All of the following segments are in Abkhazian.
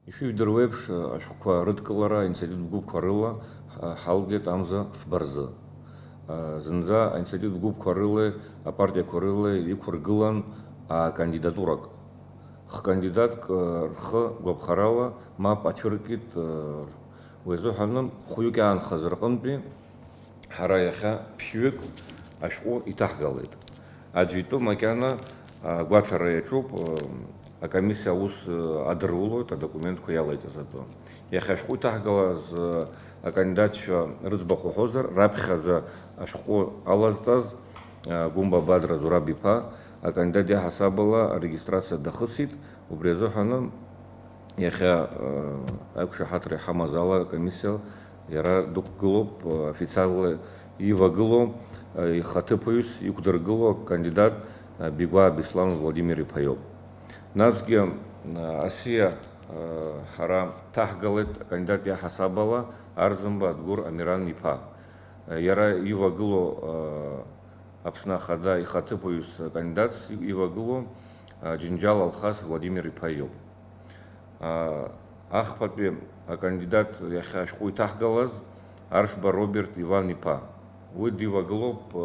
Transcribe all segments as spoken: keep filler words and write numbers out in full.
Ишыжәдыруеиԥш, ашәҟәқәа рыдкылара аинициативтә гәыԥқәа рыла ҳалгеит амза фба рзы. Зынӡа аинициативтә гәыԥқәа рылеи апартиақәа рылеи иқәыргылан акандидатурак. Хкандидатк рхы гәаԥхарала мап ацәыркит. Уи азыҳәаны хәҩык иаанхаз рҟынтәи ҳара иахьа ԥшьҩык ашәҟәы иҭаҳгалеит. Аӡәы итәы макьана агәаҭара иаҿуп, акомиссиа аус адырулоит адокументқәа иалаиҵаз атәы. Иахьа ашәҟәы иҭаҳгалаз акандидатцәа рыӡбахә уҳәозар, раԥхьаӡа ашәҟәы алазҵаз Гәымба Бадра Зураб иԥа акандидат иаҳасабала арегистрациа дахысит, убри азыҳәаны Иахьа, э, аиқәшаҳаҭра иҳамаз ала, акомиссиа иара дықәгылоуп, э, официалла ивагылоу, э, ихаҭыԥуаҩыс иқәдыргыло акандидат, э, Бигәаа Беслан Владимир-иԥа иоуп. Насгьы, э, асиа, э, ҳара ҭаҳгалеит акандидат иаҳасабала Арӡынба Адгәыр Амиран-иԥа. Э, иара ивагылоу, э, Аԥсны Ахада ихаҭыԥуаҩыс акандидатс ивагылоу, э, Џьынџьал Алхас Владимир-иԥа иоуп. Ахԥатәи акандидат иахьа ашәҟәы иҭаҳгалаз Аршба Роберт Иван-иԥа. Уи дивагылоуп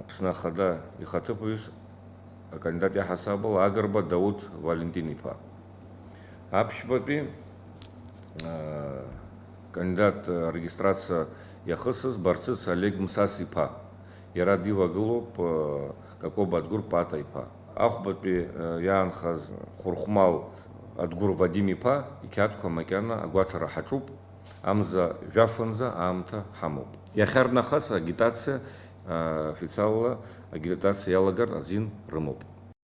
Аԥсны Ахада ихаҭыԥуаҩыс акандидат иаҳасабала Агрба Дауҭ Валентин-иԥа. Аԥшьбатәи акандидат арегистрациа иахысыз Барцыц Олег Мсас-иԥа. Иара дивагылоуп Какоба Адгәыр Пата-иԥа. Ахәбатәи, э, иаанхаз Хәырхәмал Адгәыр Вадим-иԥа иқьаадқәа макьана агәаҭара ҳаҿуп, амза жәафынӡа аамҭа ҳамоуп. Иахьарнахыс агитациа, э, официалла агитациа иалагар азин рымоуп.